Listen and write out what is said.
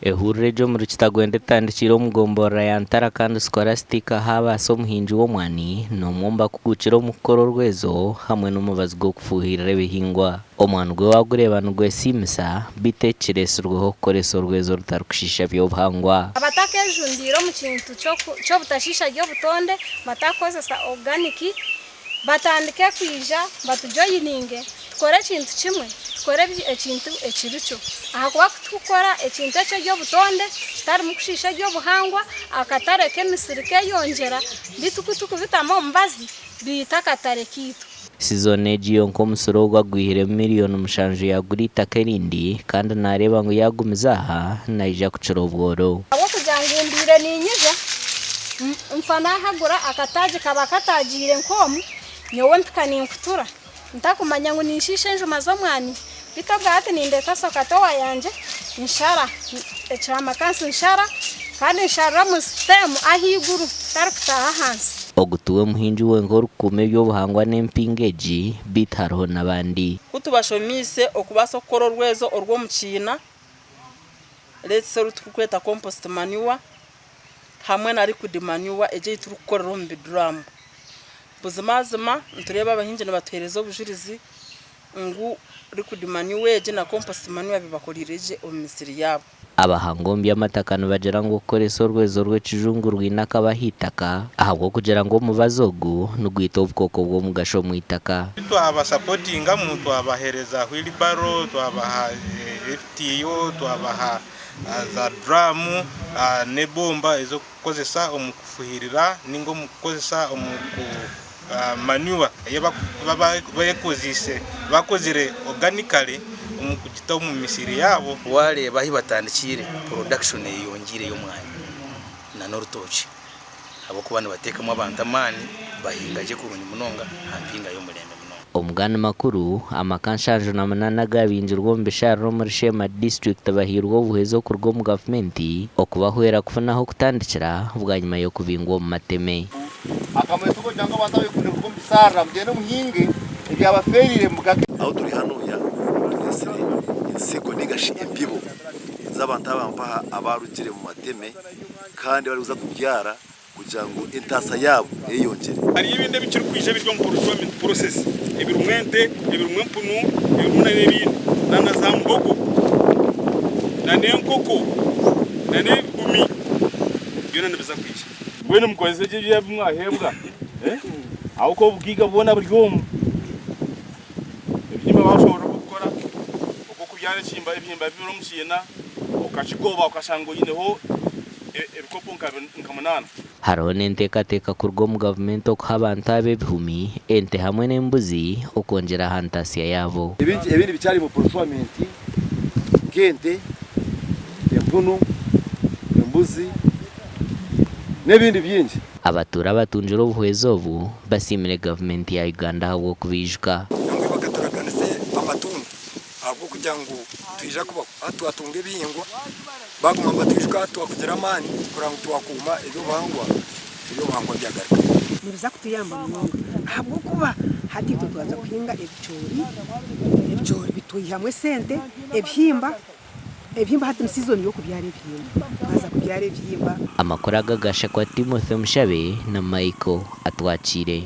Ehururu egi omuri Kitagwenda etandikiire omu gomborora ya Ntara kandi Scholastica Habaasa omuhingi w'omwani n'omwe omu bakuguukire omu kukora orwezo hamwe n'omubazi gw'okufuuhirira ebihingwa. Omwani gwe waagureeba nigwesiimisa beitu eki kireetsirweho kukoresa orwezo orutarikushiisha by'obuhangwa. Abatakejumbiire omu kintu ky'obutashiisha ry'obutonde batakukozesa organic batandike kwija batujoyininge tukore ekintu kimwe, tukore ekintu ekirikyo ahakuba ku tukukora ekintu eky'eby'obutonde kitarimu kushiisha eby'obuhangwa, akatare k'emisiri keyongyera beitu ku tukubitamu omubazi biita akatare kaitu. Sizoni egi yonka omusiri ogu agwihiremu miriyoni mushanju yaagura eitaka erindi kandi naareeba ngu yaagumiza aha naija kukira obworo. Ahabw'okugira ngu mbaire niinyija, nfa naahagura akataagi kaba kataagiire nk'omu, nyowe mpika ninkutura ntakumanya ngu ninshiisha enjuma z'omwani. Beitu obwa hati nindeeta sokatowa yangye nshara, ekihamakansi nshara kandi nsharira omu siteemu ahaiguru ntarikutaaha ahansi. Ogu tiwe muhingi wenka orikukuuma eby'obuhangwa n'empingo egi, beitu hariho n'abandi. Ku tubashomiise okubaasa okukora orwezo orw'omu kiina, let's say oru turikweta compost manure hamwe na liquid manure egi ei turikukorera omu biduraamu. Buzimazima nitureeba abahingi nibatuheereza obujurizi ngu liquid manure egi na compost manure bibakoreire gye omu misiri yaabo. Abahanga omu by'amataka nibagira ngu okukoresa orwezo rw'ekijungu rwine akabi aha itaka ahabw'okugira ngu omubazi ogu nigwita obukooko bw'omugasho omu itaka. Twabasapotingamu, twabahereza wheelbarrow, twabaha ebitiiyo, twabaha za duramu n'ebomba ez'okukozesa omu kufuhirira ninga omu kukozesa omu ku manure ei bakuba bakozire organically omu kugita omu misiri yaabo. Waareeba ahu batandikiire production eyeyongyeire ey'omwani na n'orutookye ahabw'okuba nibateekamu abantu amaani bahinga gye kurungi munonga aha mpinga y'omurembe munonga. Omu gandi makuru, amaka 78 agaabingirwe omu bisharara omuri Sheema disiturikiti bahairwe obuhwezi okuruga omu gavumenti okubahwera kufuna ah'okutandikira bwanyima y'okubingwa omu mateme. Akamanyiso k'okugira ngu abantu abeekunire kuruga omu bisharara mugyende muhinge ebyabafeereire mugage. Ahu turi hanuya turetsire ensigo ninga shi embibo z'abantu aba mpaha abarugire omu mateme kandi abarikuza kubyara kugira ngu entaasa yaabo eyeyongyere. Hariyo ebindi ebikirikwija ebiri omu procurement process ebirimu ente, ebirimu empunu, ebirimu na n'ebindi na na za muhogo na n'enkoko na n'ebigumi byona nibiza kwija. Mbwenu mukozese gye ebi mwaheebwa, ahabw'okuba obugaiga bwona buri omu. Ebihimba baashoboorora okubikora, okw'okubyara ekihimba ebihimba bibiri omu kiina, okakigoba okashanga oineho ebikopo nka munaana. Hariho n'enteekateeka kuruga omu gavumenti okuha abantu aba ebihumi, ente hamwe n'embuzi okwongyera aha ntaasya yaabo. Ebindi bikyari omu procurement nk'ente, empunu, embuzi n'ebindi bingi. Abatuura abatungire obuhwezi obu basiimire gavumenti ya Uganda ahabw'okubaijuka. Nangwa bakaturaganisa amatungo ahabw'okugira ngu twija kubaho hati twatunga ebihingwa baguma nibatwijuka hati twakugira amaani kureba ngu twakuuma eby'obuhangwa eby'obuhangwa byagaruka. Nibiza kutuyamba munonga ahabw'okuba hati itwe twaza kuhinga ebicoori, ebicoori bitwihamu esente, ebihimba Ebihimba hati ni sizoni y'okubyara ebihimba. Twaza kubyara ebihimba. Amakuru aga gashakwa Timothy Omushabe na Michael Atwakiire.